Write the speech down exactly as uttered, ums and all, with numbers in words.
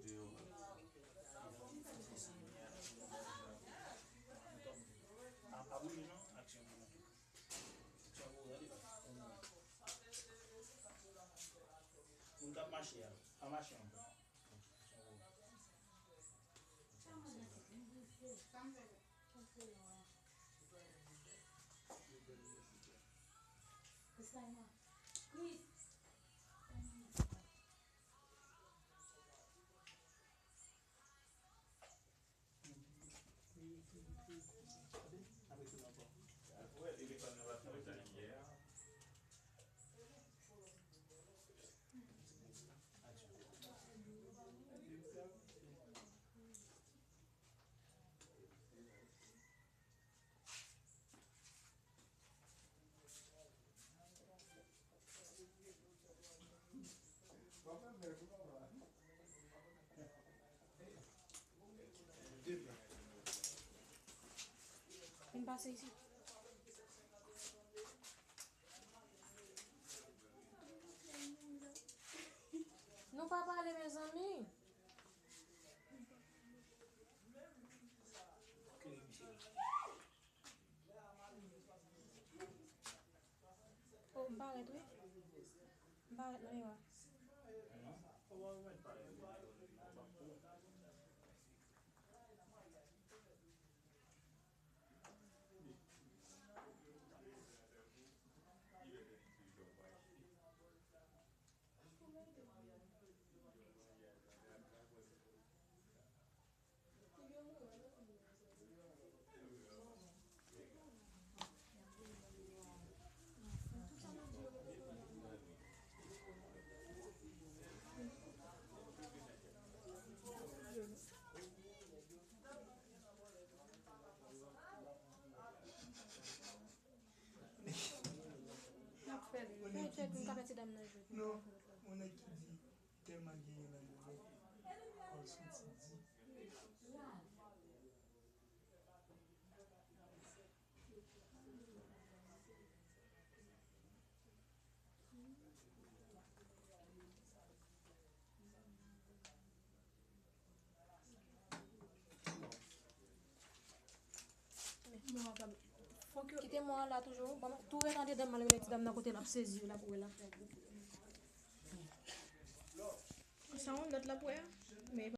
Yo. Apa bouje non? Aksyon pou mwen tou. Aksyon pou mwen, gade. Moun k ap mache a, pa mache ankò. Aksyon pou mwen. Vin pase isit. Nou pa pale, mezanmi. Oh, m parèt, wi. M parèt nan miwa. N ap fè li. Fè tchèk, m ka mete dam nan jwèt. Non, yon nèg ki di, tèlman genyen nan mouvè, kò l santi di. Kite mwen la toujou. Bon, tou ret andedan, m al rele ti dam nan kote l ap sezi yo la pou wè l ap fè. Sa yon lòt la pou wè a? Men